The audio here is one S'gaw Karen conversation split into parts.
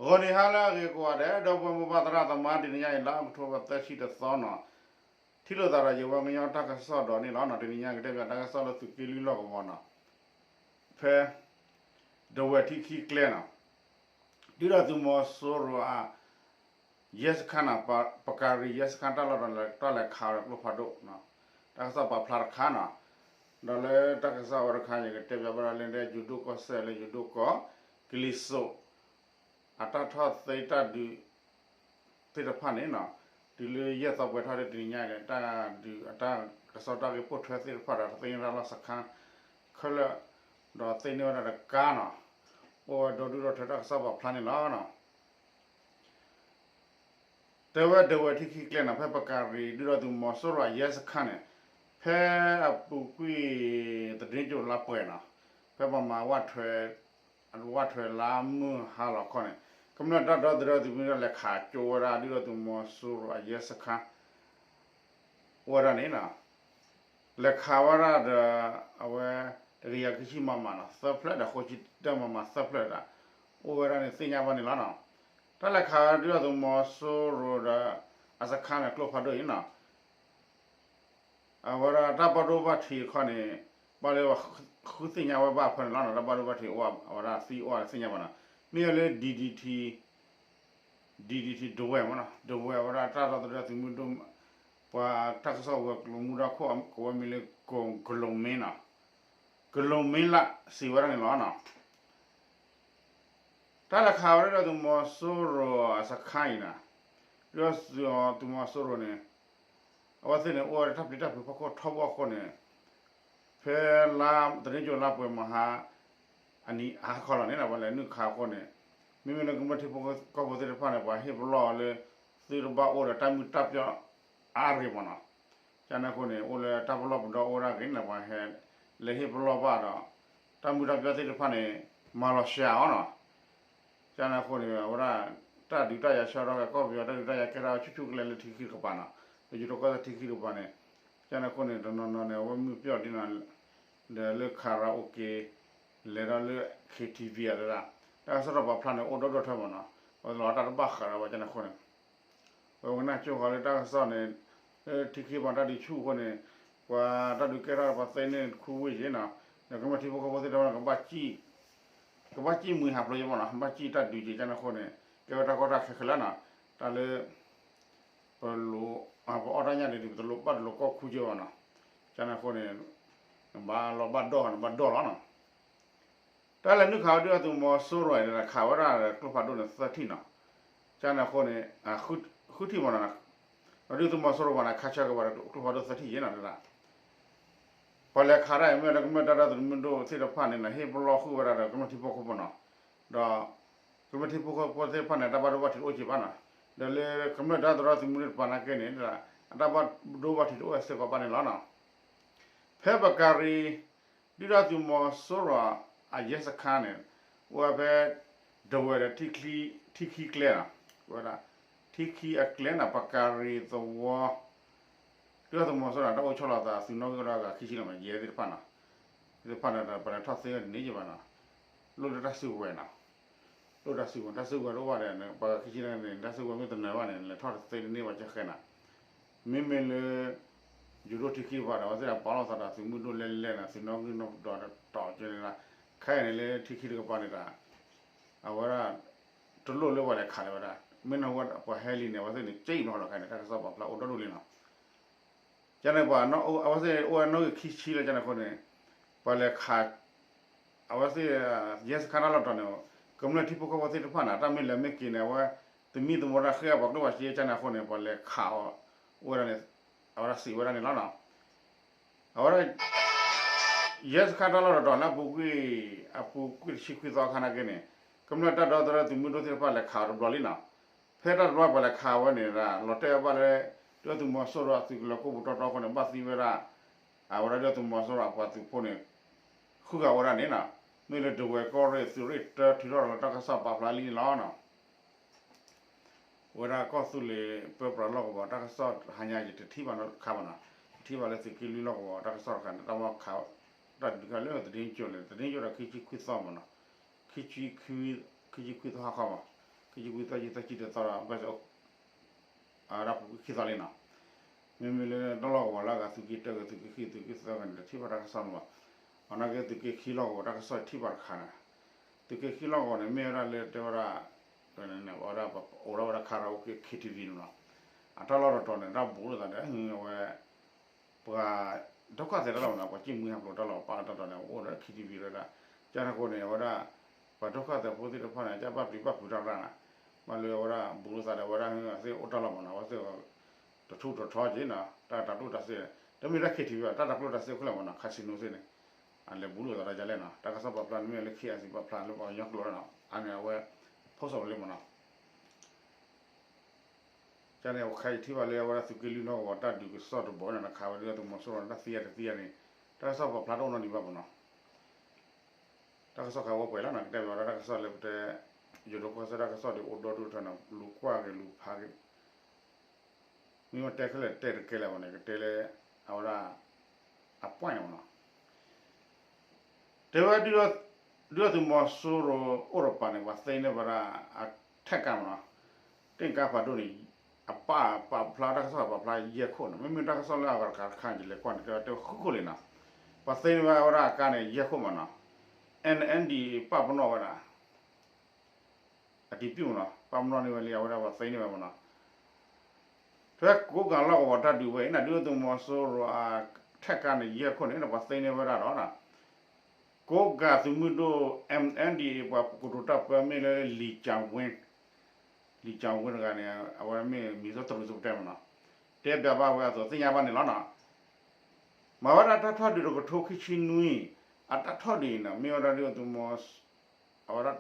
ဂီၤနံၤဟါလၢအဂ့ၤကိးဂၤဒဲး ဒီပုၢ်ဝဲၢ်မိၢ်ပၢ်သရၣ်သမါ တနံၤညါအံၤလါအီးကထိဘၢၣ်သၢဆံတသီနီၤ, ထံၣ်လိာ်သးဒီးယဝဲကညီတၢ်ကစီၣ်ဒီးန့ၣ်လီၤနီၤ, တနံၤညါကတဲဘၣ်တၢ်ကစီၣ်လၢသုးက့လွံၢ်လီၢ်ကဝီၤနီၤ, ဖဲ ဒဝဲၢ်ထံခံကျဲနီၤ, ဒုၣ်ဒါသုးမီၤစိရိၤအ ရဲစခန်းနီၤ, ပကၤရံၤ ရဲစခန်း တၢ်လီၢ်ဒီးတၢ်လဲၤခးဝဲကျိဖးဒိၣ်, တၢ်ကစီၣ်ပာ်ဖျါတခါနီၤ, ဒီးလၢတၢ်ကစီၣ်ဝဲတခါ ယကတဲဘၣ်ဝဲဒၣ်လၢယိၤဒိၣ်ကီၢ်စဲၣ်လၢယိၤဒိၣ်ကီၢ် ကလံၤစိး အတၢ်ထီၣ်သ့တၢ်ဒုးသ့ၣ်တဖၣ်န့ၣ်နီၤ, တုၤလၢယဲၢ်သီပှဲၤထီၣ်လၢတနံၤညါအံၤန့ၣ် တၢ်ဒုးအတၢ်ကစီၣ်တၢ်ဂ့ၢ်ပိာ်ထွဲသ့ၣ်တဖၣ်ဒီး သ့ၣ်ညါတၢ်လီၢ်စခန်းခဲလၢာ်, ဒီးသ့ၣ်န့ၢ်ဝဲဒၣ်တကါနီၤ, အိၣ်ဝဲဒီဒုၣ်ဒီထၢတၢ်ကစီၣ်ပာ်ဖျါန့ၣ်လီၤ. တဲဝဲဒဝဲၢ်ထံခံကျဲနီၤ, ဖဲပကၤရံၤ ဒုၣ်ဒါသုးမီၤစိရိၤအ ရဲစခန်း န့ၣ်, ဖဲအပူၤကွံာ် သီတင်းကျွတ် လါပှဲၤနီၤ, ဖဲပမၤ ဝၣ်ထွဲလါမုၢ်ဟါလီၤခီန့ၣ်, ကမျၢၢ်တၢ်ဒီသဒၢသုးမုၢ်ဒိၣ်လဲၤခးကၠိဝဲဒၣ် ဒုၣ်ဒါသုးမီၤစိရိၤအ ရဲစခန်း အိၣ်ဝဲဒၣ်န့ၣ်နီၤ, လဲၤခးဝဲဒၣ်ဒီး အဝဲ တကယၤခံဆံ မမ နီၤ သၢဖျၢၣ်ဒီး ဃိးဆံတၢ မမ သၢဖျၢၣ်ဒီး အိၣ်ဝဲဒၣ်န့ၣ်သ့ၣ်ညါဘၣ်န့ၣ်လီၤနီၤ. တၢ်လဲၤခးဝဲဒၣ်ဒုၣ်ဒါသုးမီၤစိရိၤဒီး အစခန်းန့ၣ် ကျိဖးဒိၣ်အံၤနီၤ, အဝဲဒၣ်တၢ်ဘၣ်ဒိဘၣ်ထံးတခီန့ၣ် ဘၣ်လၢပှၤဃုသ့ၣ်ညါဝဲဘၣ်အဖၢန့ၣ်လီၤနီၤ, တၢ်ဘၣ်ဒိဘၣ်ထံးအိၣ် အဝဲဒၣ်သံအိၣ်သ့ၣ်ညါဘၣ်နီၤ, မ့ၢ်ဝဲလၢ DDT, DDT ဒဝဲၢ်မနီၤ, ဒဝဲၢ်ဝဲဒၣ်တၢ်ဒီသဒၢသုးမုၢ်ဒိၣ်, ပှၤတၢ်ကစီၣ်ဝဲၤကျိၤမူဒါခိၣ် ကိးဝဲမံၤလၢ ကလိၤမ့ၢ်နီၤ, ကလိၤမ့ၢ်လၢစံးဝဲဒၣ်န့ၣ်လီၤနီၤ. တၢ်လဲၤခးဝဲဒၣ်ဒုၣ်ဒါသုးမီၤစိရိၤအစခန်းအံၤနီၤ, ဒုၣ်ဒါသုးမီၤစိရိၤန့ၣ် အဝဲသ့ၣ်န့ၣ် အိၣ်ဝဲဒၣ်တၢ်ပျံၤတၢ်ဖုးဖီခိၣ်ထီဘိအဃိန့ၣ်, ဖဲလါ သီတင်းကျွတ် လါပှဲၤမဟါ အနံၤဟါခီလီၤန့ၣ် ပှၤလဲၤနုာ်ခးအဃိန့ၣ်, မ့မ့ၢ်လၢကမျၢၢ်ထံဖိကီၢ်ဖိသ့ၣ်တဖၣ်န့ၣ် ပှၤဟ့ၣ်ပလီၢ်အီၤလၢ သုတဘၣ်အိၣ်ဒီးတၢ်မုာ်တၢ်ပၠီၣ်အါရ့ၣ်မနီၤ, ကန့ၣ်အဃိန့ၣ် အိၣ်လၢတၢ်ပလီၢ်ပဒီအိၣ်ဒၣ်ဂ့ၤန့ၣ် ပှၤဟဲလဲၤဟ့ၣ်ပလီၢ်ဘၣ်ဒီး တၢ်မုာ်တၢ်ပၠီၣ်သ့ၣ်တဖၣ်န့ၣ် မၤလီၤစှၤအီၤနီၤ. ကန့ၣ်အဃိန့ၣ် အဝဲဒၣ် တၢ်ဒုးတၢ်ယၤဆၢထီၣ်ကီၢ်ပယီၤ တၢ်ဒုးတၢ်ယၤကဲထီၣ်ဆူၣ်ဆူၣ်ကလဲာ်လၢထံခံတကပၤနီၤ, လၢယိၤဒိၣ်ကီၢ်စဲၣ်ထံခံတကပၤန့ၣ်, ကန့ၣ်အဃိန့ၣ် တနီၤနီၤန့ၣ် အဝဲမုာ်ပျီၣ်ဒ်နီၤ, ဒီးလၢ karaoke လဲၤဒီးလၢ K T V အတဒၣ်, တၢ်ကစီၣ်ထီၣ်ပာ်ဖျါန့ၣ် အိၣ်ဒီဒိၣ်ထၢမနီၤ, ပှၤလီၤတၢ်တဘၣ်ဃးဒီးပှၤ ကန့ၣ်အဃိန့ၣ် ပဝဲကနၣ်ကၠိဃီလၢတၢ်ကစီၣ်န့ၣ်, လၢထံခံပှၤတၢ်ဒုးဆူၣ်အဃိန့ၣ်, ပှၤတၢ်ဒုးကဲထီၣ်ပှၤသ့န့ၢ်တခူဝ့ၢ်ယ့နီၤ, ဒီးကမျၢၢ်ထံဖိကီၢ်ဖိသ့ၣ်တဖၣ်န့ၣ် ကဘၣ်စံၣ်မံၤဟးဖျိးယ့မနီၤ, ဘၣ်စံၣ်တၢ်ဒုးက့ၤ ကန့ၣ်အဃိန့ၣ်, ကဲဝဲတၢ်ကီတၢ်ခဲခဲလၢာ်နီၤ, တၢ်လၢ ပလိၤ, ပအီၣ်တၢ်ညၣ်ဒ် ပတလိၣ်ဘၣ်တလိၤကီၢ်ခူက့ဘၣ်နီၤ, ကန့ၣ်အဃိန့ၣ်, နဘၣ်လီၤဘၣ်ဒီၣ် နဘၣ်ဒီၣ်လီၤနီၤ. တၢ်လဲၤနုာ်ခးဝဲဒၣ်ဒုၣ်ဒါသုးမီၤစိရိၤန့ၣ် ခးဝဲဒၣ်ဒီးကျိဖးဒိၣ်န့ၣ်သၢထံၣ်နီၤ, ကန့ၣ်အဃိန့ၣ်, ဃုထံၣ်မနီၤ, ဒုၣ်ဒါသုးမီၤစိရိၤဘၣ်န့ၣ် ခးဆၢက့ၤဝဲဒီးကျိဖးဒိၣ်သၢထံၣ်ယ့နီၤ, ပှၤလဲၤခးဒၣ်အံၤမ့ၢ်လၢကမျၢၢ်တၢ်ဒီသဒၢသုးမုၢ်ဒိၣ်သ့ၣ်တဖၣ်န့ၣ် ဟ့ၣ်ပလီၢ်ဃုာ်ဝဲဒၣ်ဒီးကမျၢၢ်ထံဖိကီၢ်ဖိနီၤ, ဒီး ကမျၢၢ်ထံဖိကီၢ်ဖိသ့ၣ်တဖၣ်န့ၣ် တၢ်ဘၣ်ဒိဘၣ်ထံးတအိၣ်က့ၤဘၣ်နီၤ, ဒီးလၢကမျၢၢ်တၢ်ဒီသဒၢသုးမုၢ်ဒိၣ်တပၤနာ်က့န့ၣ်, အတၢ်ဘၣ်ဒိဘၣ်ထံးတအိၣ်စ့ၢ်ကီးဘၣ်န့ၣ်လီၤနီၤ. ဖဲပကၤရံၤ ဒုၣ်ဒါသုးမီၤစိရိၤအ ရဲစခန်း န့ၣ်, အိၣ်ဝဲဖဲ ဒဝဲၢ်ဒီး ထံခံကျဲနီၤ, ဝဲဒၣ် ထံခံအကျဲနီၤ ပကၤရံၤသဝီ, ဒုၣ်ဒါသုးမီၤစိရိၤန့ၣ် တၢ်အိၣ်ဆီလီၤသးသုးနီၣ်ဂံၢ်အိၣ်ဒီးအဂၤခံဆံလီၤမး ယဲသ့ၣ်တဖၣ်နီၤ, သ့ၣ်တဖၣ်န့ၣ်ဒီး ပလဲၤထီၣ်သ့ဝဲတန့ၢ်ယ့ဘၣ်နီၤ, လိၣ်လၢတၢ်စုကဝဲၤနီၤ လိၣ်တၢ်စုကဝဲၤ တၢ်စုကဝဲၤတအိၣ်ဘၣ်ဒီး ပှၤခံဆံန့ၣ် တၢ်စုကဝဲၤမ့ၢ်တနၢၤဘၣ်န့ၣ် လဲၤထီၣ်တသ့တန့ၢ်ဘၣ်ကဃဲနီၤ, မ့မ့ၢ်လၢ ယိၤဒိၣ်ထံခံတကပၤဒီး အဝဲသ့ၣ်ပာ်လီၤသးဒီးသုးမုၢ်ဒိၣ်လဲၣ်လဲၣ်နီၤ သုးနီၣ်ဂံၢ်နီၣ်ဒွးဒီးတီၤကဲန့ၣ်လီၤ, ခဲအံၤန့ၣ်လၢထံခံတကပၤန့ၣ်ဒီး အဝဲဒၣ် တလိၣ်လၢပှၤလဲၤခးလၢၤဝဲဒၣ်, မ့ၢ်နီၢ်ဝဲပှၤဟဲလံန့ၣ် အဝဲသ့ၣ်န့ၣ် က့ၤနီၤလီၤခဲအံၤန့ၣ် တၢ်ကစီၣ်ပာ်ဖျါအိၣ်ဒီဒူၣ်လံနီၤ ကန့ၣ်ပှၤ အဝဲသ့ၣ်အိၣ်ဝဲနီၣ်ဂံၢ်ခံဆံလၢကန့ၣ်အဃိန့ၣ်, ပှၤလဲၤခး အဝဲသ့ၣ် ရဲစခန်း တၢ်လီၢ်တတီၤန့ၣ်, ကမျၢၢ်ထံဖိကီၢ်ဖိသ့ၣ်တဖၣ်န့ၣ် တၢ်မ့ၢ်လဲၤမ့ၢ်က့ၤန့ၣ် အဝဲ သမံသမိးတၢ်ဃ့အပှၤကျိၣ်ပှၤစ့ကန့ၣ်အဃိန့ၣ် ပှၤလဲၤခးအီၤ အိၣ်ဝဲဒၣ်န့ၣ်, အဝဲဒၣ်စံးဝဲဒၣ်န့ၣ်လီၤနီၤ. အဝဲဒၣ် ရဲစခန်း တၢ်လီၢ်တတီၤလၢအပူၤကွံာ်, အပူၤကွံာ်တဆံခွံသီအခါနာ်က့န့ၣ်, ကမျၢၢ်တၢ်ဒီသဒၢသုးမုၢ်ဒိၣ်သ့ၣ်တဖၣ်လဲၤခးအီၤတဘျီလံနီၤ. ဖဲတၢ်တဘျီပှၤလဲၤခးဝဲန့ၣ်ဒီး လီၤတဲာ်ဝဲဘၣ်လၢ ဒုၣ်ဒါသုးမီၤစိရိၤအသုးကလၢၤကိၢ်ပူၤတီတီအဃိန့ၣ် ဘၣ်သံဝဲဒၣ် အဝဲဒၣ်ဒုၣ်ဒါသုးမီၤစိရိၤအပှၤသုးဖိန့ၣ် ဃုဂၤဝဲဒၣ်န့ၣ်နီၤ. မ့ၢ်လၢဒဝဲၢ်ကီၢ်ရ့ၣ်သုးရ့ၣ်တၢ ထုးထီၣ်လီၤတၢ်ကစီၣ်ပာ်ဖျါလံန့ၣ်လီၤနီၤ. ဝဲဒၣ်ကီၢ်သူလ့ၤပၢပြးလီၢ်ကဝီၤ တၢ်ကစီၣ်တဟါညါယတထံၣ်ဘၣ်ခါဘၣ်နီၤ. ယထံၣ်ဘၣ်လၢသုးက့လွံၢ်လီၢ်ကဝီၤ တၢ်ကစီၣ်တခါန့ၣ် တၢ်ဘၣ်ခး တၢ်ဒုးခါလၢသဒ့ကၠိၣ်လဲၣ် သဒ့ကၠိၣ်ဒီးခံဆံခွံသီမနီၤ. ခံဆံခွံသီဟါခီမး ခံဆံခွံသီ ခံဆံသီ ခံဆံတသီဒီး ဘၣ်ဆၣ် အဝဲဒၣ်ပူၤကွံာ်ခံသီလံနီၤ. မ့မ့ၢ်လၢတၢ်လီၢ်ကဝီၤလၢအဂၤ သုးက့တၢ သုးက့ခံ သုးက့သၢဂၤန့ၣ် တထံၣ်ဘၣ်တၢ်ကစီၣ်န့ၣ်ဘၣ်. အနာ်က့သုးက့ခံလီၢ်ကဝီၤတၢ်ကစီၣ်ထံၣ်ဘၣ်တခါန့ၣ်, သုးက့ခံလီၢ်ကဝီၤန့ၣ် မ့ၢ်ဝဲဒၣ်လၢတဲဝဲဒၣ် ဝဲဒၣ် အိၣ်ဒီးဝဲဒၣ် karaoke က့ K T V န့ၣ်လီၤ. အတၢ်လီၢ်တတီၤန့ၣ် တၢ်ဘူးလိာ်သးဒီး အဝဲ ပှၤ ဒုက္ခသည်တၢ်လီၢ်မနီၤ ပှၤကံၢ်မုၢ်ဟးဖျိးတၢ်လီၢ်ပာ်တၢ်တီၤန့ၣ် အိၣ်ဒီး K T V ဝဲဒၣ်. ကန့ၣ်အဃိန့ၣ် အဝဲဒၣ် ပှၤ ဒုက္ခသည် ဖိသ့ၣ်တဖၣ်န့ၣ် ကဘၣ်ပျံၤဘၣ်ဖုးတၢ်လီၢ်န့ၣ်, ဘၣ်လၢအဝဲဒၣ်ဘူးလိာ်သးဒီး အဝဲဒၣ်သ့ၣ်အိၣ်တၢ်လီၢ်မနီၤ အဝဲသ့ၣ် တထူးတထီက့နီၤ တၢ်တၤကျိၣ်တၤစ့, တမ့ၢ်တၢ် K T V ဘၣ် တၢ်တၤကျိၣ်တၤစ့အခိၣ်လၢမနီၤ casino သ့ၣ်န့ၣ် အလဲၤဘူးလိာ်သးဒီးဒ်လဲၣ်နီၤ တၢ်ကစီၣ်ပာ်ဖျါန့ၣ် မ့ၢ်လၢ K I C ပာ်ဖျါလၢပှၤကညီကျိာ်လီၤနီၤ အန့ၣ်အဝဲ post လံမနီၤ. ကန့ၣ် ခဲအံၤထံၣ်ဘၣ်လၢအဝဲဒၣ်သုးက့လွံၢ်လီၢ်ကဝီၤတၢ်ဒုးကစီၣ်တဘီန့ၣ် ခးဝဲဒၣ်သုးမီၤစိရိၤန့ၣ် တၢ်သံယါတသံယါန့ၣ် တၢ်ကစီၣ်ပာ်ဖျါတအိၣ်နီတမံၤဘၣ်မနီၤ. တၢ်ကစီၣ်ခးဝဲပှဲၤလီၤနီၤ ကတဲဘၣ်ဝဲဒၣ်တၢ်ကစီၣ်လၢပတဲ ယိၤဒိၣ်ကီၢ်စဲၣ်တၢ်ကစီၣ်ဒုးအိၣ်ဒီဒူၣ်ထီၣ်နီၤ လူၤကွၢ်က့ၤလူၤဖးက့ၤ မ့ၢ်ဝဲတဲခဲလၢာ်တဲတကဲလၢၤဘၣ်န့ၣ် ကတဲလၢ အဝဲဒၣ် အ point န့ၣ်မနီၤ. တဲဝဲ ဒုၣ်ဒါသုးမီၤစိရိၤအိၣ်တပၤန့ၣ် ပှၤသ့န့ၢ်ဝဲဒၣ် အထဲကါမနီၤ တ့ၢ်ကါဖးဒိၣ်န့ၣ် အပာ်ပာ်ဖျါ တၢ်ကစီၣ်ပာ်ဖျါယဲၢ်ခိၣ်နီၤ မ့မ့ၢ်တၢ်ကစီၣ်လၢအဂၤတခါတခါန့ၣ် ယလဲၤကွၢ်န့ၣ် တဲဝဲတဲဃုခိၣ်လံနီၤ. ပှၤသ့န့ၢ်ဝဲဒၣ်အကါန့ၣ် ယဲၢ်ခိၣ်မနီၤ N N D ပာ်ပနီၣ်ဝဲဒၣ် အတံၤပံၣ်မနီၤ ပာ်ပနီၣ်န့ၢ်ဝဲလံ အဝဲဒၣ်ပှၤသ့န့ၢ်ဝဲမနီၤ. ဖဲကိးကၤလီၢ်ကဝီၤတၢ်ဒုးဝဲအံၤန့ၣ် ဒုၣ်ဒါသုးမီၤစိရိၤအထဲကါန့ၣ် ယဲၢ်ခိၣ်န့ၣ် ပှၤသ့န့ၢ်ဝဲဒၣ်ဒီး ကိးကၤသုးမုၢ်ဒိၣ် M N D A ပှၤကတိၤတၢ်ပၢမ့ၢ်လၢ လံၤကၠၤဝ့ လံၤကၠၤဝ့တဂၤန့ၣ် အဝဲမ့ၢ်မံၤသၢတရူးသပတဲမနီၤ တဲပၠးဘၣ်ဝဲအသိးသ့ၣ်ညါဘၣ်န့ၣ်လီၤနီၤ. မၤဝဲဒၣ်တၢ်ထီၣ်ဒုးတကထိခံဆံနွံ အတၢ်ထီၣ်ဒုးအံၤန့ၣ် မ့ၢ်ဝဲဒၣ်ဒုၣ်ဒါသုးမီၤ အဝဲဒၣ်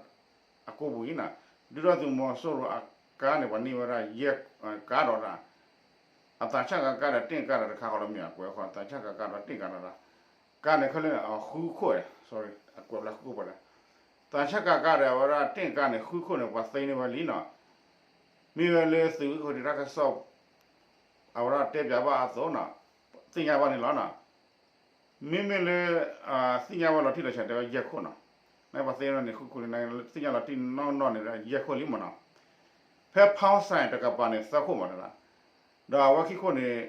အကိးပူၤအံၤနီၤ ဒုၣ်ဒါသုးမီၤစိရိၤအကါန့ၣ် ပှၤန့ၢ်ဝဲဒၣ်ယဲၢ်ကါဒီးဒၣ် အသးဆၣ်ကါကါဒီးတ့ၢ်ကါဒီးတခါဃီလီၤမ့ၢ်ဧါ ကွဲးဃီ သးဆၣ်ကါကါဒီးတ့ၢ်ကါဒီးဒၣ် ကါန့ၣ်ခဲလၢာ်န့ၣ် အဃုခိၣ် sorry အကွဲးဖျါဃုခိၣ်ပှၤလဲၣ် သးဆၣ်ကါကါဒီးအဝဲဒၣ်တ့ၢ်ကါန့ၣ် ဃုခိၣ်န့ၣ် ပှၤသ့န့ၢ်ဝဲလံနီၤ မ့ၢ်ဝဲလၢသုးခိၣ်ဒံးတၢ်ကစီၣ် အဝဲဒၣ်တဲပၠးဘၣ်အသိးနီၤ သ့ၣ်ညါဘၣ်န့ၣ်လီၤနီၤ. မ့မ့ၢ်လၢ သ့ၣ်ညါဝဲလီၤတံၢ်လီၤဆဲးတဲဝဲယဲၢ်ခိၣ်နီၤ နပှၤသ့န့ၢ်န့ၣ် ဃုခိၣ်န့ၣ် သ့ၣ်ညါလီၤတံၢ်နီၢ်နီၢ်န့ၣ် ယဲၢ်ခိၣ်လံမ့ၢ်နီၤ. ဖဲ Pound Sign တကပၤန့ၣ် သၢခိၣ်မးတဒၣ် ဒီးအဝဲခံခိၣ်န့ၣ်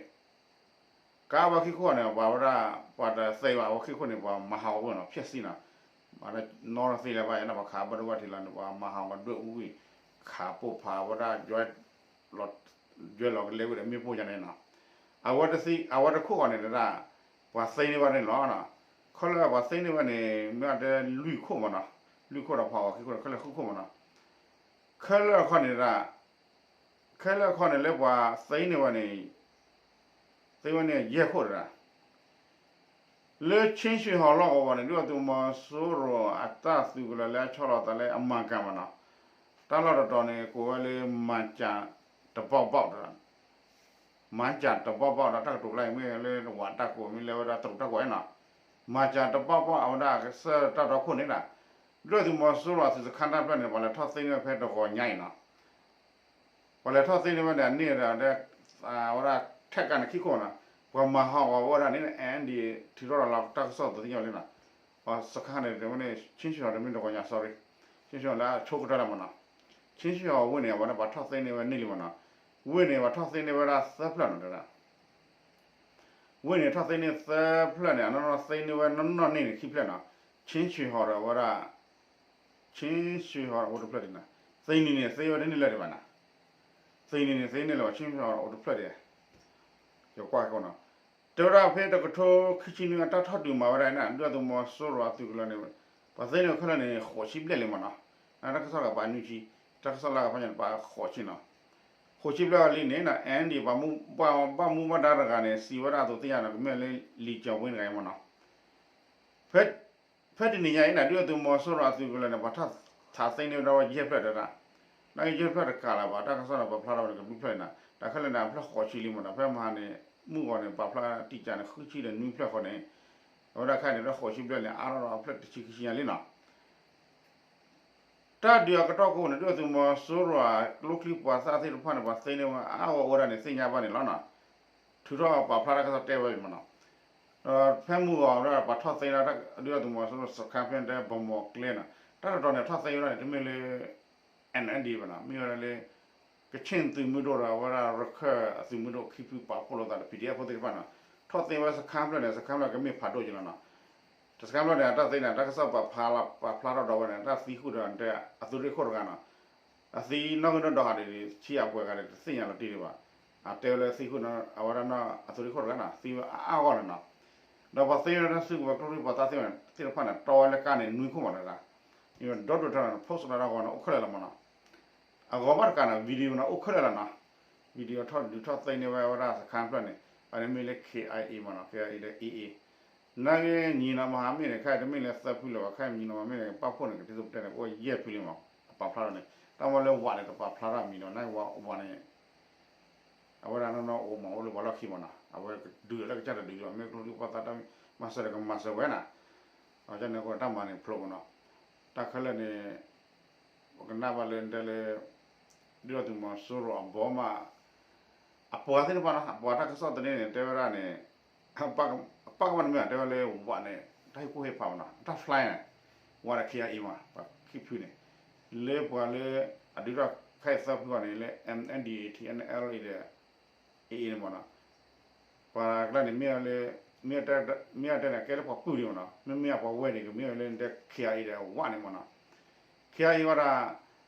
ကါဝဲခံခိၣ်န့ၣ် ပှၤဝဲဒၣ် ပှၤတသ့ဘၣ် အဝဲခံခိၣ်န့ၣ် ပှၤမၤဟးဂီၤဝဲနီၤ ဖျဲၣ်စံနီၤ နီၢ်တသ့လၢၤဘၣ်ယဲနီၤ ပှၤခးဘၣ်ဒိဘၣ်ထံးလီၤန့ၣ် ပှၤမၤဟးဂီၤဒွဲၣ်အူဝံၤ ခးပိၢ်ဖးဝဲဒၣ် ယွဲလီၤကလဲဝံၤဒီးမ့ၣ်ပိၢ်ယါန့ၣ်နီၤ အဝဲတသ့ အဝဲတခိၣ်ဃီန့ၣ်တဒၣ် ပှၤသ့န့ၢ်ဘၣ်န့ၣ်လီၤ. ခီလၢပှၤသ့န့ၢ်ဘၣ်န့ၣ် မ့ၢ်တဲလွံၢ်ခိၣ်မးနီၤ လွံၢ်ခိၣ်ဒီးဖးဂီၤခံခိၣ် ခဲလၢာ်ဃုခိၣ်မးနီၤ ခဲလၢာ်ခီန့ၣ်တဒၣ် ခဲလၢာ်ခီန့ၣ်လၢပှၤသ့န့ၢ်ဝဲန့ၣ် သ့ဝဲန့ၣ်ယဲၢ်ခိၣ်တဒၣ် လၢ ချင်းရွှေဟော် လီၢ်ကဝီၤန့ၣ် ဒုၣ်ဒါသုးမီၤစိရိၤအတၢ်သုးကလၢၤလၢအဆီလီၤသးလၢအမၤကၤမးနီၤ တၢ်လီၢ်တတီၤန့ၣ် ကိးဝဲလၢ မၤကၤတဘီဘီၣ်တဒၣ် မၤကၤတဘီဘီၣ်ဒီး တၢ်ကတိၤကျါအံၤမ့ၢ်လၢဝးတၢ်ကိးမ့ၢ်လၢဝဲဒၣ်တရူးတၢ်ကိးနီၤ မၤကၤတဘီဘီၣ် အဝဲဒၣ်ကစၢၢ်တၢ်တီခိၣ်န့ၣ်ဒၣ် ဒုၣ်ဒါသုးမီၤစိရိၤအသုးစခါတၢ်ဖျၢၣ်န့ၣ် ပှၤလဲၤထီၣ်သ့န့ၢ်ဝဲဖဲတဂီၤညါအံၤနီၤ ပှၤလဲၤထီၣ်သ့န့ၢ်ဝဲန့ၣ် အန့ၢ်ဒီး အဝဲဒၣ်ထဲကါန့ၣ်ခံခိၣ်နီၤ ပှၤမၤဟးဂီၤဝဲဒၣ်န့ၣ် N D A ထုးထီၣ်ဒီးလီၤတၢ်ကစီၣ်သ့ၣ်ညါလံနီၤ ပှၤစခါန့ၣ် တဲဝဲန့ၣ် ချင်းရွှေဟော် တမ့ၢ်တဂီၤညါ sorry ချင်းရွှေဟော်လၢအဆိကတၢၢ်လီၤမးနီၤ ချင်းရွှေဟော်ဝ့ၢ်န့ၣ် အဝဲဒၣ်ပှၤထီၣ်သ့န့ၢ်ဝဲန့ၢ်လံမးနီၤ ဝ့ၢ်န့ၣ် ပှၤထီၣ်သ့န့ၢ်ဝဲဒၣ်သၢဖျၢၣ်နီၤ တဲဒၣ် ဝ့ၢ်န့ၣ်ထီၣ်သ့န့ၢ်သၢဖျၢၣ်န့ၣ် အနီၢ်နီၢ်သ့န့ၢ်ဝဲနီၢ်နီၢ်န့ၢ်န့ၣ်ခံဖျၢၣ်နီၤ ချင်းရွှေဟော်ဒီးအဝဲဒၣ် ချင်းရွှေဟော်အိၣ်တဖျၢၣ်ဒံးနီၤ သ့နံၤန့ၣ်သ့ဝဲတန့ၢ်လၢၤဒံးဘၣ်နီၤ သ့နံၤန့ၣ်သ့န့ၢ်လၢၤဘၣ် ချင်းရွှေဟော်အိၣ်တဖျၢၣ်ဒံး ယကွၢ်ကီနီၤ တဲဝဲဒၣ်ဖဲတကထိခံဆံနွံအတၢ်ထီၣ်ဒုးမၤဝဲဒၣ်အံၤန့ၣ် ဒုၣ်ဒါသုးမီၤစိရိၤအသုးကလၢၤန့ၣ် ပှၤသ့န့ၢ်ခဲလၢာ်န့ၣ် ဃိးဆံဘျဲၣ်လံမးနီၤ တၢ်ကစီၣ်လၢပှၤနွံဆံ တၢ်ကစီၣ်လၢကဖးညါန့ၣ် ပှၤဃိးဆံနီၤ ဃိးဆံဘျဲၣ်လံန့ၣ် N D A ပှၤမူဘၣ်မူဘၣ်ဒါတဂၤန့ၣ် စံးဝဲဒၣ်အသိးသ့ၣ်ညါနီၤ ကမ့ၢ်လၢ လံၤကၠီၤဝ့တဂၤအံၤမးနီၤ ဖဲ ဖဲတနံၤညါအံၤန့ၣ် ဒုၣ်ဒါသုးမီၤစိရိၤအသုးကလၢၤန့ၣ် ပှၤထီၣ်သ့န့ၢ်ဝဲဒၣ်ဝဲယဲၢ်ဖျၢၣ်တဒၣ် နာ်က့ယဲၢ်ဖျၢၣ်တကးလၢၤဘၣ် တၢ်ကစီၣ်န့ၣ် ပာ်ဖျါထီၣ်ဝဲန့ၣ် ကဘျုးဖျၢၣ်န့ၣ် တၢ်ခဲလၢာ်န့ၣ် အဖျၢၣ်ဃိးဆံလံမးနီၤ ဖဲမဟါန့ၣ် မုၢ်ဂီၤန့ၣ် ပာ်ဖျါတံၢ်ကၢ်န့ၣ် ဃုဆံဒီးနွံဖျၢၣ်ဃီန့ၣ် အဝဲဒၣ်ခဲအံၤန့ၣ် ဖျၢၣ်ဃိးဆံဘျဲၣ်န့ၣ် အါထီၣ်ဒီးအဖျၢၣ်တဆံခံဆံညါလံနီၤ တၢ်ဒုးအကတီၢ်ကိးန့ၣ် ဒုၣ်ဒါသုးမီၤစိရိၤအကျိချံပှၤသၣ်သ့ၣ်တဖၣ်န့ၣ် ပှၤသ့န့ၢ်ဝဲအါဂီၢ်အိၣ်ဝဲဒၣ်န့ၣ် သ့ၣ်ညါဘၣ်န့ၣ်လီၤနီၤ. ထုးထီၣ်ပာ်ဖျါတၢ်ကစီၣ်တဲဝဲအံၤမးနီၤ. ဒီးဖဲမုၢ်ဂီၤဝဲဒၣ် ပှၤထီၣ်သ့ဒၣ်ဒုၣ်ဒါသုးမီၤစိရိၤစခါဖဲတဲဘီမီၤကျဲနီၤ. တၢ်တတီၤန့ၣ် ထီၣ်သ့ဝဲဒၣ်န့ၣ် တမ့ၢ်လၢ NLD ဘၣ်နီၤ, မ့ၢ်ဝဲဒၣ်လၢ ကချ့ၣ်သုးမုၢ်ဒိၣ်ဒီး အဝဲဒၣ်ရခၢၣ်အသုးမုၢ်ဒိၣ်ခံဖုပာ်ဖှိၣ်လိာ်သးဒီး ပီၣ်ဒံၣ်အဲၣ်ဖိသ့ၣ်တဖၣ်နီၤ, ထီၣ်သ့ဝဲစခါဖျၢၣ်န့ၣ် စခါဖျၢၣ်ကမ့ၢ်ဖးဒိၣ်က့ၤလီၤနီၤ. တစခါဖျၢၣ်န့ၣ် အတၢ်သ့န့ၣ် တၢ်ကစီၣ်ပာ်ဖျါထီၣ်ဒီးဝဲန့ၣ် တၢ်သံဃုာ်ဒီး အသုးရ့ၣ်ခိၣ်တဂၤနီၤ, အသံနီၣ်ဂံၢ်နီၣ်ဒွးဃာ်ဒီး ဆံးအပှဲၤဂၤဒီး တသ့ၣ်ညါလီၤတံၢ်ဒံးဘၣ်. အတဲဝဲလၢသံဃုာ်နီၤ အဝဲဒၣ်နီၤ အသုးရ့ၣ်ခိၣ်တဂၤနီၤ သံဝဲအါအါဂီၢ်န့ၣ်နီၤ. ဒီးပှၤသ့ဝဲဒၣ်စုကဝဲၤကျိချံပှၤသၣ်သ့ၣ်တဖၣ်န့ၣ် တီဝဲလၢကါန့ၣ် နွံခိၣ်မးနီၤ, ဒီဒိၣ်ထၢနီၤ post လီၤဒၣ်ဂီၤန့ၣ် အိၣ်ခဲလၢာ်လီၤမးနီၤ. အဂီၤဘၣ်တကးန့ၣ် video နီၤ အိၣ်ခဲလၢာ်လီၤနီၤ, video ထီၣ်ဒုးထီၣ်သ့န့ၢ်ဝဲအဝဲဒၣ်စခါဖျၢၣ်န့ၣ် အန့ၣ်မ့ၢ်လၢ K I A မးနီၤ, K I A ဒီး A A နာ်က့ညီနီၤမဟါမ့ၢ်န့ၣ် ခဲအံၤတမ့ၢ်လၢသၢဖုလၢၤဘၣ်, ခဲအံၤညီနီၤမဟါမ့ၢ်န့ၣ် ပာ်ဖှိၣ်န့ၣ် ကဒ်သိးပတဲန့ၣ် အိၣ်ယဲၢ်ဖုလံမး, အပာ်ဖျါထီၣ်န့ၣ် တၢ်မ့ၢ်လၢဝးန့ၣ် တပာ်ဖျါထီၣ်မံၤနီၤ, နာ်က့ဝးန့ၣ် အဝဲဒၣ်နီၢ်နီၢ်အိၣ်မး အိၣ်လၢပှၤလီၢ်ခံမးနီၤ, အဝဲဒုးလၢကစၢ်တဒုးလီၤ, မ့ၢ်ကျိချံပှၤသၣ်တၢ်မၤစၢၤဒီးကမၤစၢၤဝဲနီၤ, အန့ၣ်အဃိတၢ်မၤန့ၣ်ဖျိမးနီၤ, တၢ်ခဲလၢာ်န့ၣ် ပကနၣ်ဘၣ်လၢတဲလၢ ဒုၣ်ဒါသုးမီၤစိရိၤအဘီမး အပှၤသ့ၣ်တဖၣ်နီၤ, အပှၤတၢ်ကစီၣ်သန့န့ၣ် တဲဝဲဒၣ်န့ၣ် အပၢ်ကမၣ်တမ့ၢ် တဲဝဲလၢဝးန့ၣ် တၢ်ဟ့ၣ်ကူၣ်ဟ့ၣ်ဖးမးနီၤ, တၢ် fly န့ၣ် ဝးဒီး K I A မး ပှၤခံဖုန့ၣ် လၢပှၤလၢ အဒုးထီၣ်ခဲအံၤသၢဖုအီၤန့ၣ် လၢ M N D A A T N L A ဒီး A A န့ၣ်မးနီၤ, ပှၤကျါန့ၣ် မ့ၢ်လၢ မ့ၢ်တဲန့ၣ် ကဲလၢပှၤပုၢ်ဒံးမးနီၤ, မ့မ့ၢ်အပှၤဝဲၢ်န့ၣ် ကမ့ၢ်ဝဲလၢတဲ K I A ဒီးဝးန့ၣ်မးနီၤ, K I A ဝဲဒၣ်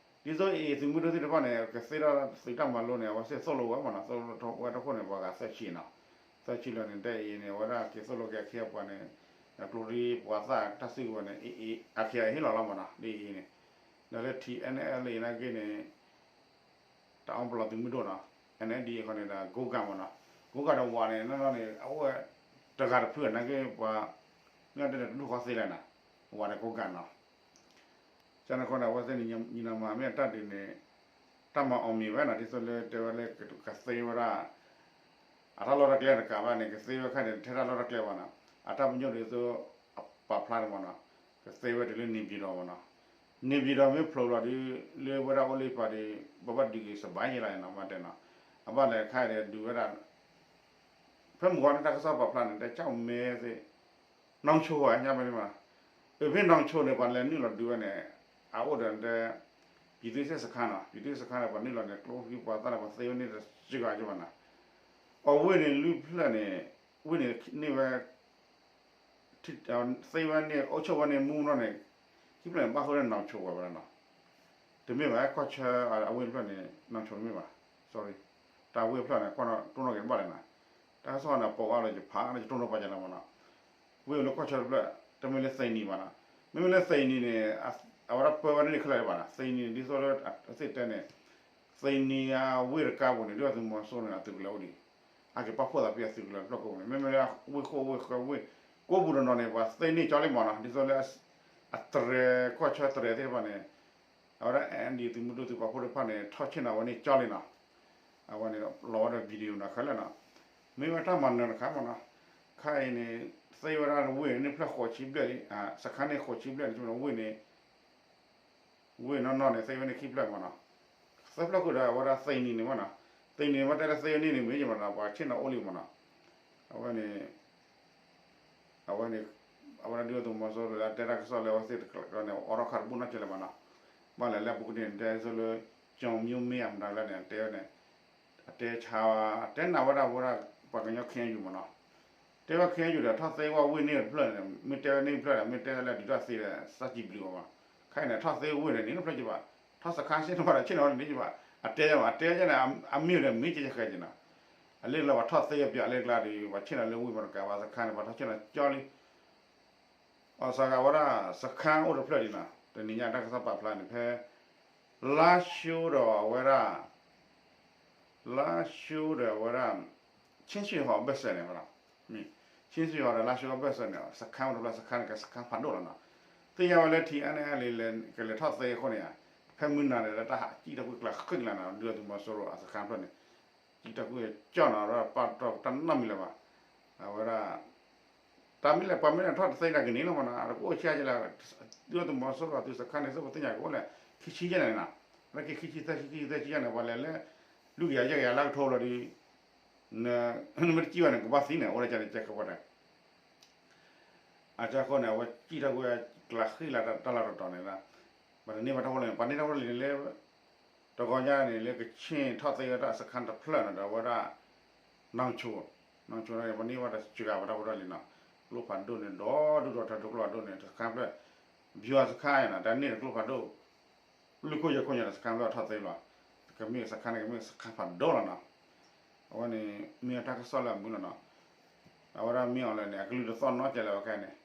ဒ်သိး A A သုးမုၢ်ဒိၣ်သ့ၣ်တဖၣ်န့ၣ် ကသ့ထီၣ်သုးတၢ်မၤလိန့ၣ် အဝဲသ့ၣ်သိၣ်လိဝဲမးနီၤ, သိၣ်လိဝဲတခိၣ်န့ၣ် ပှၤဂၤသၢဆံနီၤ, သၢဆံလၢာ်န့ၣ် တဲအံၤန့ၣ် အဝဲဒၣ်က့ၤသိၣ်လိက့ၤအခ့အပှၤန့ၣ် ကျိချံပှၤသၣ်တၢ်စုကဝဲၤန့ၣ် အ K I A ဟ့ၣ်လီၤလီၤမးနီၤ, ဒ်အံၤန့ၣ် ဒီးလၢ T N L A နာ်က့န့ၣ် တအီပလီၢ်သုးမုၢ်ဒိၣ်နီၤ, N L D အဃိန့ၣ်ဒီး ကိးကၢ်မးနီၤ, ကိးကၢ်ဒီးဝးန့ၣ် နီၢ်နီၢ်န့ၣ် အအိၣ်ဝဲတဂၤတဖုနာ်က့ပှၤ မ့ၢ်တဲန့ၣ် တဒူၣ်ဃီသ့လဲၣ်နီၤ, ဝးဒီးကိးကၢ်နီၤ, ကန့ၣ်အဃိန့ၣ် အဝဲသ့ၣ်န့ၣ်ညီနုၢ်မၤမ့ၢ်အတၢ်ဒုးန့ၣ် တၢ်မၤအီၤမ့ၢ်ဝဲနီၤ, ဒ်သိးလၢတဲဝဲလၢကသ့ဝဲဒၣ် အတၢ်လီၢ်တၢ်ကျဲတကးဘၣ်န့ၣ် ကသ့ဝဲခါန့ၣ် ထဲတၢ်လီၢ်တၢ်ကျဲဘၣ်နီၤ, အတၢ်ပညိၣ်ဒ်သိး အပာ်ဖျါန့ၣ်မးနီၤ, ကသ့ဝဲတုၤလၢ နေပြည်တော် မးနီၤ, နေပြည်တော် မ့ၢ်ဖျိးလီၤဒီး လၢဝဲဒၣ်အိၣ်လၢပှၤဒီး ဘၣ်ဘၣ်ဒုးက့ၤစဘၣ်ယဲလီၤနီၤ, မ့ၢ်တဲနီၤ, အဘၣ်လဲၤခါဒီးဒုးဝဲဒၣ် ဖဲမုၢ်ဂီၤန့ၣ် တၢ်ကစီၣ်ပာ်ဖျါန့ၣ် တဲကၠီၣ်မဲသ့ၣ် နောင်ချို ဝဲညါဖဲန့ၣ်မး, အဖဲ နောင်ချို န့ၣ် ပှၤလဲၤနုာ်လီၤဒုးဝဲန့ၣ် အအိၣ်ဒီးတဲ ပြည်သူ့စစ်စခန်း နီၤ, ပြည်သူ့စစ်စခန်း န့ၣ် ပှၤနုာ်လီၤန့ၣ် ကျိချံပှၤသၣ်န့ၣ် ပှၤသ့ဝဲန့ၢ်တစှၤကၠီဘၣ်နီၤ, အဝ့ၢ်န့ၣ်လွံၢ်ဖျၢၣ်န့ၣ် ဝ့ၢ်န့ၣ်န့ၢ်ဝဲ သ့ဝဲန့ၣ် အိၣ်ဆိးဝဲန့ၣ် မူနီၢ်န့ၣ် ခံဖျၢၣ်န့ၣ် ဘၣ်ဃုာ်လၢ နောင်ချို ဝဲဝဲဒၣ်နီၤ, တမ့ၢ်ဘၣ် ကီၢ်ဆၢအဝ့ၢ်တဖျၢၣ်န့ၣ် နောင်ချို တမ့ၢ်ဘၣ်, sorry, တၢ်ဝ့ၢ်ဖျၢၣ်န့ၣ် ကွၢ်နီၣ်တိၢ်နီၣ်က့ၤတဘၣ်လဲၣ်နီၤ, တၢ်ကစီၣ်န့ၣ် ပိာ်အါလၢယဖးန့ၣ် ယတိၢ်နီၣ်ပာ်ယၤလီၤမးနီၤ, ဝ့ၢ်အိၣ်လၢကီၢ်ဆၢတဖျၢၣ် တမ့ၢ်လၢသိၣ်နံၤဘၣ်နီၤ, မ့မ့ၢ်လၢသိၣ်နံၤန့ၣ် အဝဲဒၣ်ပၢဝဲန့ၣ်ခဲလၢာ်ဘၣ်နီၤ, သိၣ်နံၤန့ၣ် ဒ်သိးလၢအသ့ၣ်တဲန့ၣ် သိၣ်နံၤအဝ့ၢ်တကါပူၤန့ၣ် ဒုၣ်ဒါသုးမီၤစိရိၤန့ၣ် အသုးကလၢၤအိၣ်ဒံး, အက့ၤပာ်ဖှိၣ်သးဖဲအသုးကလၢၤတဖျၢၣ်ကိးပူၤန့ၣ် မ့မ့ၢ်လၢဝ့ၢ်ခိၣ်ဝ့ၢ်ဃၢဝ့ၢ် ကိးပူၤတနီၤန့ၣ် ပှၤသ့န့ၢ်ကၠီလံမးနီၤ, ဒ်သိးလၢ အတြဲၤ ကီၢ်ဆၢတြဲၤသ့ၣ်တဖၣ်န့ၣ် အဝဲဒၣ် NLD သုးမုၢ်ဒိၣ်သုးပာ်ဖှိၣ်တဖၣ်န့ၣ် ထီၣ်ဆ့ၣ်နီၤဝဲန့ၢ်ကၠီလံနီၤ, အဝဲန့ၣ်လီၤဝဲဒီး video နီၤခဲလၢာ်နီၤ, မ့ၢ်ဝဲတၢ်မၤနၢၤတခါမးနီၤ, ခါအံၤန့ၣ် သ့ဝဲဒၣ်ဝ့ၢ်န့ၣ်ဖျၢၣ်ဃိးဆံဘျဲၣ်လံ, စခါန့ၣ်ဃိးဆံဘျဲၣ်န့ၣ် ဝ့ၢ်န့ၣ် ဝ့ၢ်နီၢ်နီၢ်န့ၣ် သ့ဝဲန့ၣ်ခံဖျၢၣ်မးနီၤ, သၢဖျၢၣ်ဃုာ်ဒီးအဝဲဒၣ်သိၣ်နံၤန့ၣ်မးနီၤ, သိၣ်နံၤန့ၣ် မ့ၢ်တဲလၢသ့ဝဲန့ၣ်န့ၣ် မ့ၢ်ယမးနီၤ ပှၤဆ့ၣ်နီၤအိၣ်လံမးနီၤ, အဝဲန့ၣ် အဝဲန့ၣ် အဝဲဒၣ်ဒုၣ်ဒါသုးမီၤစိရိၤလၢအတဲတၢ်ကစီၣ်လၢအဝဲသ့ၣ်တကျါန့ၣ် အိးထီၣ်ခါတဘိနီၢ်ကဲလဲၣ်မးနီၤ, ဘၣ်လဲၣ်လၢအပူၤကွံာ်န့ၣ် တဲသိးလၢ ကၠီၤမၠိမ့ၢ်အမတၤလဲၣ်န့ၣ် တဲဝဲန့ၣ် အတဲဆါ တဲနၤဝဲဒၣ်ဝဲဒၣ် ပှၤကညီ ခ့ယုၢ် မးနီၤ, တဲဝဲ ခ့ယုၢ် ဒီး ထီၣ်သ့ဝဲဝ့ၢ်န့ၣ်တဖျၢၣ်န့ၣ် မ့ၢ်တဲဝဲန့ၣ်တဖျၢၣ်ဒီး မ့ၢ်တဲဝဲလၢဒုးတၢ်သ့ဒီး စၢ်ကံဘျုးအီၤမး, ခဲအံၤန့ၣ် ထီၣ်သ့ဝ့ၢ်န့ၣ်န့ၣ်တဖျၢၣ်ကဘၣ်, ထီၣ်စခါဆ့ၣ်နီၤဒီးဆ့ၣ်နီၤန့ၣ်ကဘၣ်, အတဲမး အတဲန့ၣ် အမ့ၢ်ဒီးမ့ၢ်ကဲကဲကဲနီၤ, အလ့ၢ်လၢပှၤထီၣ်သ့အပျးလၢကျါဒီး ပှၤဆ့ၣ်နီၤလၢဝ့ၢ်မးတကးဘၣ်စခါန့ၣ် ပှၤထီၣ်ဆ့ၣ်နီၤကၠီလံ အစှၤဂၤဝဲဒၣ် စခါအိၣ်တဖျၢၣ်ဒံးနီၤ, တနံၤညါတၢ်ကစီၣ်ပာ်ဖျါန့ၣ် ဖဲ လါၡိဒီးအဝဲဒၣ် လါၡိဒီးအဝဲဒၣ် ချင်းရွှေဟော် အဘၢၣ်စၢၤန့ၣ်ဝဲဒၣ်, ချင်းရွှေဟော်ဒီးလါၡိအဘၢၣ်စၢၤန့ၣ် စခါအိၣ်တဖျၢၣ် စခါန့ၣ်ကဲစခါဖးဒိၣ်လီၤနီၤ, သ့ၣ်ညါဝဲလၢ ထံ NLA ကလဲၤထီၣ်သ့အဃိန့ၣ် ဖဲမုၢ်နၤန့ၣ် တၢ်ဟးကံၣ်ထီၣ်ကွံာ်ကျးဃံလၤနီၤ ဒုၣ်ဒါသုးမီၤစိရိၤအစခါဖျၢၣ်န့ၣ် ကံၣ်ထီၣ်ကွံာ်ကၠီနီၤ ဒီးပာ်တီၢ်တၢ်နီတမံၤလၢၤဘၣ်, အဝဲဒၣ် တၢ်မ့ၢ်လဲၣ် ပှၤမ့ၢ်လဲၣ်ထီၣ်တသ့တၢ်ကန့ၣ်လီၤမးနီၤ, အတကအိၣ်ဆံးကလဲၣ်, ဒုၣ်ဒါသုးမီၤစိရိၤအသုးစခါန့ၣ် သုပသ့ၣ်ညါကအိၣ်လဲၣ် ခံဆံယဲၢ်န့ၣ်နီၤ, လၢက့ၤခံဆံသၢဆံ ခံဆံသၢဆံယဲၢ်န့ၣ် ပှၤလဲၤလၢ လွံၢ်ကယၤယဲၢ်ကယၤလၢကထိဘျီဒီး နမ့ၢ်တကံၣ်ဘၣ်န့ၣ် ကဘၣ်သံန့ၣ် အိၣ်လၢကန့ၣ်ကဲကပှၤတၢ် အကၢဃိန့ၣ် အဝဲကံၣ်ထီၣ်ကွံာ်ကျးဃံလၤတၢ်လီၢ်တတီၤန့ၣ်လီၤ, ပှၤတန့ၢ်ဘၣ်တၢ်ဖိလံၤန့ၣ် ပှၤန့ၢ်တၢ်ဖိလံၤန့ၣ်လၢ တဂီၤညါန့ၣ် လၢကဆ့ၣ်ထီၣ်သ့ဝဲဒၣ်စခါတဖျၢၣ်န့ၣ်ဒီး အဝဲဒၣ် နီၢ်ဆိ, နီၢ်ဆိန့ၣ် ပန့ၢ်ဘၣ်တစှၤဝဲတၢ်ဖိတၢ်လံၤနီၤ, ကျိဖးဒိၣ်န့ၣ် ဒီဒူၣ်ဒီထၢကျိဖးဒိၣ်န့ၣ် စခါဖျၢၣ် ဘၠီၤစခါန့ၣ် တၢ်န့ၢ်တကျိဖးဒိၣ် လွံၢ်ခိၣ်ယဲၢ်ခိၣ်ညါဒီး စခါဖျၢၣ်ထီၣ်သ့လီၤ, ကမ့ၢ်စခါန့ၣ် ကမ့ၢ်စခါဖးဒိၣ်လီၤနီၤ, အဝဲန့ၣ် မ့ၢ်အတၢ်ကစီၣ်လၢအမုာ်လီၤနီၤ, အဝဲဒၣ်မ့ၢ်အီၤလၢန့ၣ် အကလုၢ်တသီၣ်နီတစဲးလၢၤဘၣ်ခဲအံၤန့ၣ်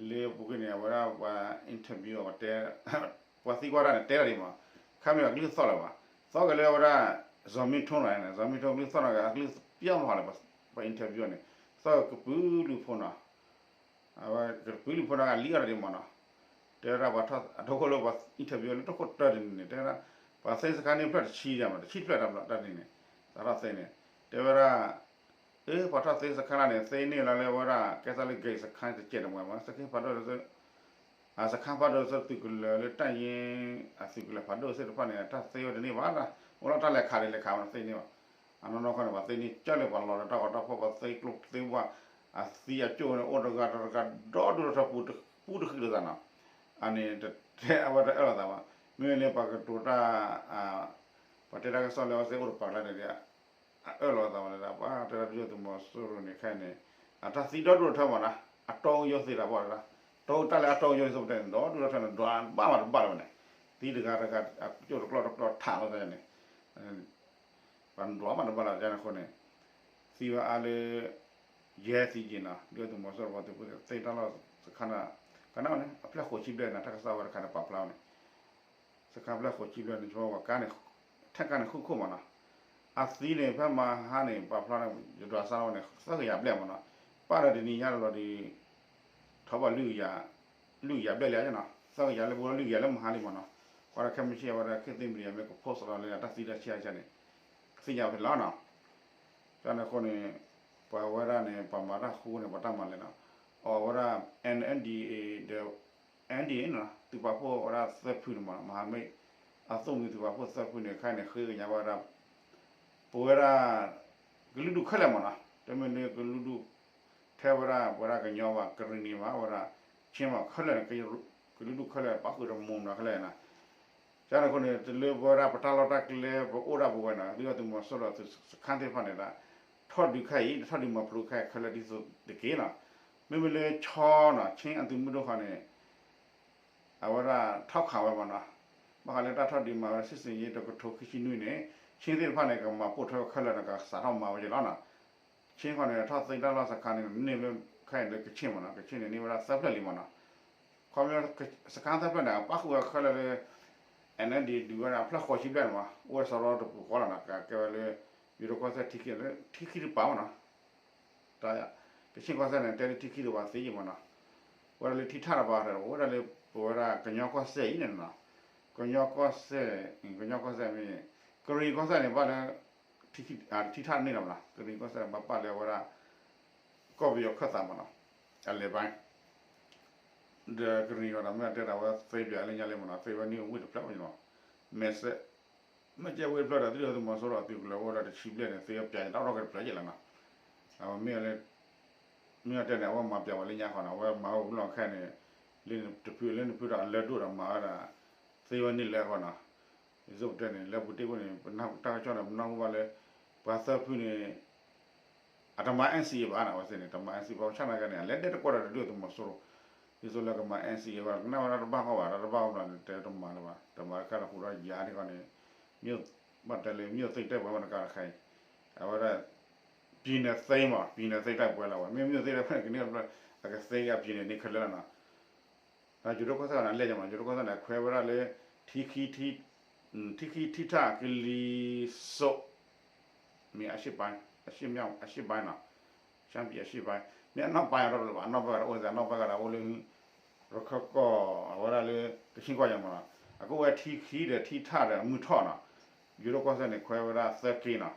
လၢပူၤကွံာ်န့ၣ် အဝဲဒၣ်ပှၤ interview အီၤ ပှၤသံကွၢ်တၢ်န့ၣ် တဲတၢ်ဒ်မး, ခါမ့ၢ်အကလုၢ်သီၣ်လၢၤဘၣ်, သီၣ်က့ၤလၢအဝဲဒၣ် စီၤမ့ၣ်ထိၣ်နီၤ, စီၤမ့ၣ်ထိၣ်ကလုၢ်သီၣ်နီၤ အကလုၢ်ပျီမးလၢၤဘၣ်, ပှၤ interview အီၤန့ၣ် သီၣ်က့ၤကပုာ်လုာ်ဖိနီၤ, အဝဲကပုာ်လုာ်ဖိနီၤကလံၣ်အီၤတၢ်ဒ်မးနီၤ, တဲဝဲဒၣ်ပှၤထီၣ်အဒိခိၣ်လၢပှၤ interview လၢတခိၣ်တၢၢ်တနံၤန့ၣ် တဲဝဲဒၣ် ပှၤသ့စခါန့ၣ်ဖျၢၣ်တဆံဒ်မး တဆံတဖျၢၣ်တၢ်ဘျီတၢ်ဒ်န့ၣ်, သးထီၣ်သ့န့ၣ် တဲဝဲဒၣ် အ့ ပှၤထီၣ်သ့စခါလၢန့ၣ် သ့န့ၢ်လီၤလၢအဝဲဒၣ် ကဲသးလၢ gate စခါတစဲးတမးမး စခါဖးဒိၣ် အစခါဖးဒိၣ်သ့ၣ်သုးကလၢၤလၢတၢ်ယ့ အသုးကလၢၤဖးဒိၣ်သ့ၣ်တဖၣ်န့ၣ် တၢ်သ့ဝဲတန့ၢ်ဘၣ်, အိၣ်လီၤတၢ်လဲၤခးဒီးလဲၤခးဝဲန့ၣ်သ့န့ၢ်ဘၣ်, အနီၢ်နီၢ်ခီန့ၣ် ပှၤသ့န့ၢ်ကၢ်လၢပှၤလီၤဒီးတၢ်ဂီၤတၢ်ဖီၣ် ပှၤသ့ကျိသ့ဝၣ်, အသံအကၠိၣ်န့ၣ် အိၣ်တဂၤတဂၤဒီဒူၣ်ဒီထၢ ပူတဃံတသးနီၤ, အန့ၣ်တတဲအဝဲတအၢၣ်လီၤသးဘၣ်, မ့မ့ၢ်လၢပှၤကတိၤတၢ် ပှၤတဲတၢ်ကစီၣ်လၢအဝဲသ့ၣ်အိၣ်တပၤကျါန့ၣ် အအၢၣ်လီၤသးဝဲလၢ ပှၤတဲဒၣ်ဒုၣ်ဒါသုးမီၤစိရိၤန့ၣ်ခဲအံၤန့ၣ် အတၢ်သံဒီဒူၣ်ဒီထၢမးနီၤ, အတီအယိသ့တၢ်ဘၣ်လၢ တီတၢ်လၢအတီအယိန့ၣ် သိးပတဲန့ၣ် ဒီဒူၣ်ဒီထၢန့ၣ် ဒွးဘၣ်မးတဘၣ်လၢၤဘၣ်န့ၣ်, သံတဂၤတဂၤ အကၠိၣ်တကျီၢ်တကျီၢ်ထးလီၤန့ၣ် ပှၤဒွးမးတဘၣ်လၢၤဘၣ်န့ၣ်အဃိန့ၣ်, သံဝဲအါလၢ ယဲၢ်သံက့ၤနီၤ, ဒုၣ်ဒါသုးမီၤစိရိၤပှၤသုးဖိသ့ၣ်တၢ်လီၢ်စခါန့ၣ်, ကနၣ်ဝဲန့ၣ် အဖျၢၣ်ဃိးဆံဘျဲၣ်န့ၣ် တၢ်ကစီၣ်ဝဲတခါန့ၣ် ပာ်ဖျါဝဲန့ၣ် စခါဖျၢၣ်ဃိးဆံဘျဲၣ်န့ၣ် ဆိပှၤကါန့ၣ် ထဲကါန့ၣ်ဃုခိၣ်မးနီၤ, အသံန့ၣ် ဖဲမဟါန့ၣ် ပာ်ဖျါန့ၣ် ယဒွးစါဝဲန့ၣ် သၢကယၤဘျဲၣ်မးနီၤ, ပာ်ဒီးတနံၤညါလီၤဒီး ထီၣ်ဘၣ် လွံၢ်ကယၤဘျဲၣ်လံနီၤ, သၢကယၤလၢပဂီၢ် လွံၢ်ကယၤလၢမဟါလံမးနီၤ, ကွၢ်ဒီးခဲမုၢ်ဆ့ၣ်အဝဲဒၣ် ခေတ်သစ်မီဒီယာ မ့ၢ်က post လီၤလၢအတၢ်သံတၢ်ဆါဆါန့ၣ် သ့ၣ်ညါဖဲလီၤနီၤ, ကန့ၣ်အဃိန့ၣ် ပှၤဝဲဒၣ်န့ၣ် ပှၤမၤတၢ်ဃူန့ၣ် ပှၤတၢ်မၤလဲၣ်နီၤ, အဝဲဒၣ် NDAA ဒီး NDAA နီၤ သုးပာ်ဖှိၣ်ဝဲဒၣ်သၢဖုန့ၣ်မးနီၤ, မဟာမိတ် အသုးမုၢ်သုးပာ်ဖှိၣ်သၢဖုန့ၣ် ခဲအံၤန့ၣ် ဃ့ကညးဝဲဒၣ် ပဝဲဒၣ် ကလုာ်ဒူၣ်ခဲလၢာ်မးနီၤ, တမ့ၢ်လၢကလုာ်ဒူၣ် ထဲဝဲဒၣ် ပဝဲဒၣ်ကညီဘၣ် ကရံၣ်နံၤဘၣ် ဝဲဒၣ် ခ့ၣ်မးခဲလၢာ်န့ၣ် ကလုာ်ဒူၣ်ခဲလၢာ် ပာ်ဃုာ်တမူးမးနီၤခဲလၢာ်နီၤ, ကန့ၣ်အဃိန့ၣ် တလၢပဝဲဒၣ်ပတၢ်လီၢ်တၢ်ကျဲ ပအိၣ်ဒၣ်ပဝဲနီၤ ဒုၣ်ဒါသုးမီၤစိရိၤအသုးစခါသ့ၣ်တဖၣ်န့ၣ်ဒီး ထီၣ်ဒုးခဲအံၤ ထီၣ်ဒုးမၤဖျိးခဲခဲလၢာ်ဒ်သိးတက့ၢ်နီၤ, မ့မ့ၢ်လၢခၠ့နီၤ ခ့ၣ်အသုးမုၢ်ဒိၣ်ဃီန့ၣ် အဝဲဒၣ်ထီၣ်ခးဝဲမးနီၤ, ဘၣ်ဃးလၢတၢ်ထီၣ်ဒုးမၤဝဲဒၣ် စစ်ဆင်ရေး တကထိခံဆံနွံန့ၣ် ခ့ၣ်သ့ၣ်တဖၣ်န့ၣ် ကမၤပိာ်ထွဲခဲလၢာ်န့ၣ် ကစးထီၣ်မၤဝဲက့ၤလီၤနီၤ, ခ့ၣ်ဃီန့ၣ် ထီၣ်သ့တၢ်လီၢ်စခါန့ၣ် န့ၢ်လၢခဲအံၤလၢကခ့ၣ်မးနီၤ, ကခ့ၣ်န့ၣ် န့ၢ်ဝဲဒၣ်သၢဖျၢၣ်လံမးနီၤ, ခီဖျိ စခါသၢဖျၢၣ်န့ၣ် ပာ်ဃုာ်ဝဲခဲလၢာ်လၢ NLD ဒုးဝဲဒၣ်အဖျၢၣ်ဃိးဆံဘျဲၣ်န့ၣ်မး အိၣ်ဝဲစရီတပူၤဃီလီၤနီၤ, ကကဲဝဲလၢ ယူၤဒိၣ်ကီၢ်စဲၣ်ထံခံ ထံခံတပၤမးနီၤ တၢ် ကခ့ၣ်ကီၢ်စဲၣ်န့ၣ် တဲလၢထံခံတပၤသ့ယံၤမးနီၤ, ဝဲဒၣ်လၢထံထၣ်တပၤဒီး အိၣ်ဝဲဒၣ်လၢပဝဲဒၣ်ကညီကီၢ်စဲၣ်အံၤန့ၣ်နီၤ, ကညီကီၢ်စဲၣ် ကညီကီၢ်စဲၣ်မ့ၢ် ကရံၣ်ကီၢ်စဲၣ်န့ၣ် ဘၣ်လၢ ထံထၣ်န့ၢ်လီၤမးနီၤ, ကရံၣ်ကီၢ်စဲၣ်ဘၣ်ပာ်လၢအဝဲဒၣ် ကီၢ်ပယီၤခၢၣ်သးမးနီၤ, အလဲၤဘၣ် ဒီးကရံၣ်အီၤဒီး မ့ၢ်အတဲဒၣ်ဝဲသ့ပၠးလၢညါလံမးနီၤ, သ့ဝဲန့ၢ်ဝံၣ်တဖျၢၣ်မးနီၤ, မဲာ်စဲး မ့ၢ်ကဲဝံၣ်တဖျၢၣ်ဒီး သုးဒုၣ်ဒါသုးမီၤစိရိၤအသုးကလၢၤအိၣ်ဒီးတဆံဘျဲၣ်န့ၣ် သ့ပၠးယတၢ်အိၣ်ထီၣ်က့ၤတဖျၢၣ်ယဲလီၤနီၤ, အဝဲမ့ၢ်လၢ မ့ၢ်အတဲန့ၣ် အဝဲမၤပၠးဝဲလၢညါဃီနီၤ, အဝဲမၤဝဲဝံၤလီၤခဲန့ၣ် လၢတဖုလၢနဖုဒီးအလၢဒိၣ်ဒီးမၤဝဲဒၣ် သ့ဝဲန့ၣ်လၢအဂီၢ်နီၤ, ဒ်သိးပတဲန့ၣ် လၢပူၤတ့ၢ်ဝဲန့ၣ် ပနၢ်တၢ်ကစီၣ်န့ၣ် ပနၢ်ဟူဘၣ်လၢ ပှၤသၢဖုန့ၣ် အတမၤ NCA ဘၣ်နီၤ, အဝဲသ့ၣ်န့ၣ် တမၤ NCA ဘၣ် ဆၣ်နာ်က့န့ၣ် အလဲၤဒဲတကွီၢ်ဒီးတဒုၣ်ဒါသုးမီၤစိရိၤ, ဒ်သိးလၢကမၤ NCA ဘၣ် ကနၣ်ဝဲဒၣ်တဘၣ်ဃီဘၣ် တၢ်တဘၣ်ဃီဘၣ်န့ၣ် တဲတမၤလၢၤဘၣ်, တမၤတခါဒီးဟူးဒီးယၤန့ၣ်ဃီန့ၣ် မ့ၢ်ဘၣ်တဲလၢ မ့ၢ်သ့ၣ်တဲပှဲၤဝဲနကါတခါအံၤ, အဝဲဒၣ် ပြည်နယ်သိမ်းမး ပြည်နယ်သိမ်းတိုက်ပွဲလီၤဝဲ, မ့ၢ် မ့ၢ်သ့ၣ်တဲပှဲၤန့ၣ် ကန့ၢ်အဖျၢၣ် အကသ့အ ပြည်နယ် န့ၣ်ခဲလၢာ်လီၤနီၤ ဒီးယူၤဒိၣ်ကီၢ်စဲၣ်န့ၣ် အလဲၤကမး ယူၤဒိၣ်ကီၢ်စဲၣ်န့ၣ် ခွဲဝဲဒၣ်လၢ ထံခံ ထံ ထံခံထံထၣ်ကလံၤစိး မ့ၢ်အရှေ့ပိုင်း အရှေ့မြောက် အရှေ့ပိုင်းနီၤ ရှမ်းပြည်အရှေ့ပိုင်း မ့ၢ်အနောက်ပိုင်းအီၤတဘျီဘၣ် အနောက်ပိုင်းကဒီးအိၣ်သ့ အနောက်ပိုင်းကဒီးအိၣ်လၢ ရခၢၣ်ကီၢ် အဝဲဒၣ်လၢ ကခ့ၣ်ကီၢ်ယၤမးနီၤ အကအိၣ်ဝဲထံခံဒီးထံထၣ်ဒီးမုၢ်ထီၣ်နီၤ ယူၤဒိၣ်ကီၢ်စဲၣ်န့ၣ် ခွဲဝဲဒၣ်သၢက့နီၤ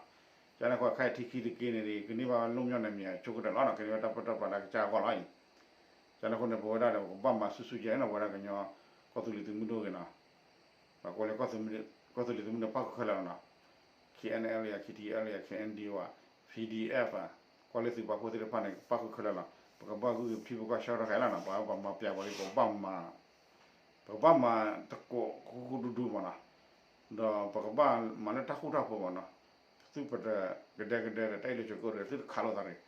ကန့ၣ်ဃီ ခဲအံၤထံခံတက့န့ၣ် ကန့ၢ်ဘၣ်ဝဲ လွတ်မြောက်နယ်မြေ အဆိကတၢၢ်လီၤနီၤ ကန့ၢ်ဝဲတၢ်ပၢတၢ်ပြးလၢအကစၢ်အဂီၢ်လီၤအံၤ ကန့ၣ်အဃိန့ၣ် ပဝဲဒၣ်ဒီး ပကဘၣ်မၤဆူၣ်ဆူၣ်ယဲၢ်နီၤ ပဝဲဒၣ်ကညီ ကီၢ်သူလ့ၤသုးမုၢ်ဒိၣ်ဂ့ၤနီၤ ပှၤကိးလၢ ကီၢ်သူလ့ၤသုးမုၢ်ဒိၣ်ပၣ်ဃုာ်ခဲလၢာ်လီၤနီၤ KNLA KTLA KNDO PDF ကွၢ်လၢသုးပာ်ဖှိၣ်သ့ၣ်တဖၣ်န့ၣ် ပၣ်ဃုာ်ခဲလၢာ်လီၤ ပကဘၣ်ဂုာ်က့ၤထံပကီၢ်ဆၢကတီၢ်ခဲလၢာ်နီၤ ပှၤပှၤမၤပၠးပှၤလံ ပကဘၣ်မၤ ပကဘၣ်မၤသကိးဃူဃူဒူဒူမးနီၤ ဒီးပကဘၣ်မၤလၢတၢ်ဃူတၢ်ဖိးဘၣ်နီၤ, သုပတကဒဲကဒဲဒီး တၢ်အ့ၣ်လိာ်ဆိးက့ဒီး သုတခးလိာ်သးတဂ့ၤ,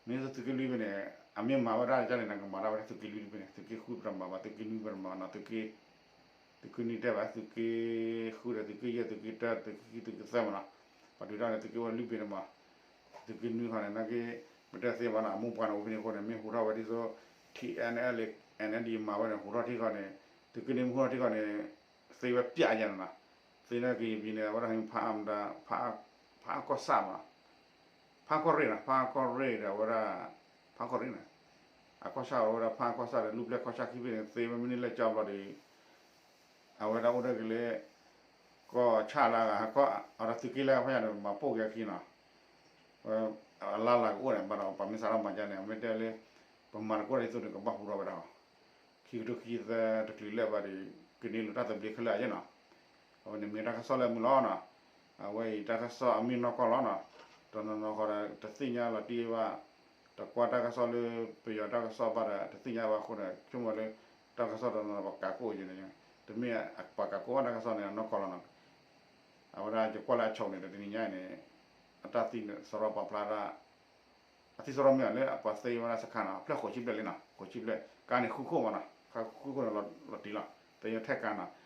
မ့ၢ်သုးက့လွံၢ်ဖဲန့ၣ် အမ့ၢ်မၤဝဲဒၣ်ကန့ၣ် နကမၤဒၣ်ဝဲဒၣ်သုးက့လွံၢ်ဖဲန့ၣ် သုးက့ဃုပတမၤဘၣ် သုးက့နွံပတမၤနီၤ, သုးက့ သုးက့နွံတဲဘၣ် သုးက့ဃုဒီး သုးက့ယဲၢ် သုးက့တၢ သုးက့ခံ သုးက့သၢမနီၤ, ပှၤဒုးတၢ်န့ၣ် သုးက့ဝဲလွံၢ်ဖဲန့ၣ်မး, သုးက့နွံခီန့ၣ် နာ်က့ ပတဲသ့ဘၣ်နီၤ အမိၢ်ပှၢ်န့ၣ်အိၣ်ဖဲန့ၣ်အဃိန့ၣ် မ့ၢ်ဟူးထီၣ်ဝဲဒ်သိး ထံ NLD မၤဝဲန့ၣ် ဟူးထီၣ်ထံခီန့ၣ်, သုးက့နွံမ့ၢ်ဟူးထီၣ်ထံခီန့ၣ် သ့ဝဲပျးယဲၢ်နီၤ, သ့န့ၣ်က့ၤယပံၤန့ၣ် အဝဲဒၣ် ဖးအကီၢ်ဆၣ်မနီၤ, ဖးကီၢ်ရ့ၣ်နီၤ ဖးကီၢ်ရ့ၣ်ဒီးအဝဲဒၣ် ဖးကီၢ်ရ့ၣ်နီၤ, အကီၢ်ဆၣ်အဝဲဒၣ်ဖးကီၢ်ဆၣ်ဒီး လူၢ်ပျဲၢ်ကီၢ်ဆၣ်ခံဖဲန့ၣ် သ့ဝဲမ့ၢ်န့ၢ်လၢကၠီဘျီဒီး အဝဲဒၣ်အိၣ်ဒၣ်က့ၤလၢ ကီၢ်ဆၣ်လၢအဂၤ အဝဲဒၣ်သုးက့လၢအဖဲညါဒီး မၤပိာ်က့ၤအခံနီၤ, အလၢ်လၢ်ကအိၣ်န့ၣ် ဘၣ်ဒီးပှၤမ့ၢ်စးထီၣ်မၤကန့ၣ် အမ့ၢ်တဲလၢ ပမၤတကိးဒ်သိးန့ၣ် ကဘၣ်ဟူးထီၣ်ဝဲဒၣ်လီၤ, ခံကထိခံဆံသၢတချုးလၢာ်ဘၣ်ဒီး ကန့ၢ်လိာ်တၢ်သဘျ့ခဲလၢာ်ယဲၢ်နီၤ, အဝဲန့ၣ်မ့ၢ်တၢ်ကစီၣ်လၢအမုာ်လီၤနီၤ, အဝဲအံၤတၢ်ကစီၣ်အမ့ၢ်နီၢ်ကီၢ်လီၤနီၤ, တနီၤနီၤဃီဒီး တသ့ၣ်ညါလီၤတံၢ်ဘၣ်, တကွၢ်တၢ်ကစီၣ်လၢပယီၤတၢ်ကစီၣ်ဘၣ်ဒီး တသ့ၣ်ညါဘၣ်အဃိန့ၣ် ဆိကမိၣ်လၢ တၢ်ကစီၣ်တနီၤနီၤပှၤကးကိးယဲၢ်န့ၣ်, တမ့ၢ်ပှၤကးကိးဘၣ်တၢ်ကစီၣ်န့ၣ် အနီၢ်ကီၢ်လီၤနီၤ, အဝဲဒၣ်ယကွၢ်လၢအဆိးန့ၣ် တနံၤညါအံၤန့ၣ် အတၢ်သံစရီပာ်ဖျါဒၣ် အသံစရီမ့ၢ်လၢအပှၤသ့ဝဲဒၣ်စခါနီၤ အဖျၢၣ်ဃိးဆံဘျဲၣ်လံနီၤ ဃိးဆံဘျဲၣ် ကါန့ၣ်ဃုခိၣ်မးနီၤ ဃုခိၣ်န့ၣ်လီၤတံၢ်လီၤ သ့ယီၤထဲကါနီၤ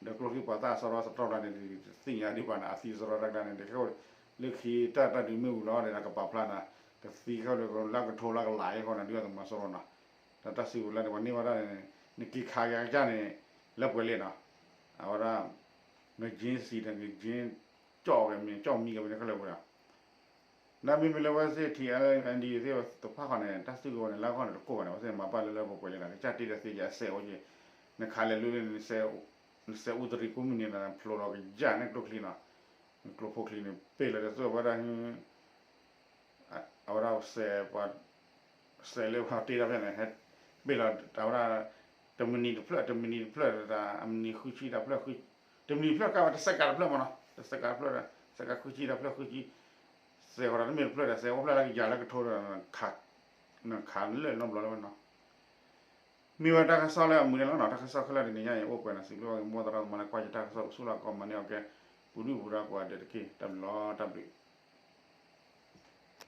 ဒီးကျိချံပှၤသၣ်စရီစရီတၢ်န့ၣ် တသ့ၣ်ညါဒံးဘၣ်န့ၣ် အသံစရီတၢ်ကျါန့ၣ် ဒ်ခဲအိၣ် လၢခံတၢ်တၢ်ဒုးမ့ၢ်ဝံၤလီၤဒီး ကပာ်ဖျါနီၤ ကသံခဲအိၣ်လၢကထိလၢကလးအံၤဃီန့ၣ် ဒုးအသမၤစရီနီၤ ဒီးတၢ်စုကဝဲၤလၢန့ၣ် ပှၤန့ၢ်ဘၣ်တၢ်န့ၣ် နက့ၤခးက့ၤအကစၢ်န့ၣ် လၢပှဲၤလံနီၤ အဝဲဒၣ် နက့ၤစံးဒီးနက့ၤ ကၠီၣ်က့ၤမ့ၢ် ကၠီၣ်မံက့ၤမ့ၢ်ခဲလၢာ်ပှဲၤလီၤ နမ့မ့ၢ်လၢဝဲသ့ၣ် ထံ လၢ NDAA သ့ၣ်တဖၣ်ဃီန့ၣ် တၢ်စုကဝဲၤန့ၣ် လၢအဂီၢ်န့ၣ်တကိးဘၣ်န့ၣ် အဝဲသ့ၣ်မၤဘၣ်လၢလၢပှဲၤပှဲၤလံနီၤ ကစၢ်တ့ဒီးသ့ကဲအစဲးအိၣ်က့ၤ နခးလဲၤလၢလၢန့ၣ် နစဲးအူတရံးကိးမုၢ်နံၤဒီး ဖျိးလီၤကယၢ်န့ၣ်ကျိချံနီၤ ကျိဖိချံန့ၣ် ပ့ၢ်လီၤတသိးဝဲဒၣ် အဝဲဒၣ်စဲးပှၤ စဲးလၢပှၤတ့တၢ်ဖဲန့ၣ် ဟဲပ့ၢ်လီၤ အဝဲဒၣ် တမံၤနံၤတဖျၢၣ် တမံၤနံၤတဖျၢၣ် တမံၤနံၤဃုဆံတၢ်ဖျၢၣ် တမံၤနံၤတဖျၢၣ်ကါဝဲတစဲးကးတဖျၢၣ်မးနီၤ တစဲးကးတဖျၢၣ်ဒီး စဲးကးဃုဆံတၢ်ဖျၢၣ်ဃုဆံ စဲးဃီၤဒီးတမ့ၢ်တဖျၢၣ်ဒီး စဲးအိၣ်ဖျဲၣ်လၢကယၤလၢကထိဒီး နခးလၢနီတဘျီလၢဝဲနီၤ မ့ၢ်ဝဲတၢ်ကစီၣ်လၢအမုာ်န့ၣ်လီၤနီၤ တၢ်ကစီၣ်ခဲလၢာ်တနံၤညါအံၤ အိၣ်ပှဲၤန့ၣ် စံးဘျုးဘၣ်က့ၤမိၢ်သရၣ်သမါလၢကွၢ်ယတၢ်ကစီၣ်ဆူလၢကီၢ်မၤန့ၢ်အီၤကဲ ပူၤဒုၣ်ပူၤဒါကိးဂၤဒဲးတက့ၢ် တၢ်ဘျုးလီၤ တၢ်ဘျုး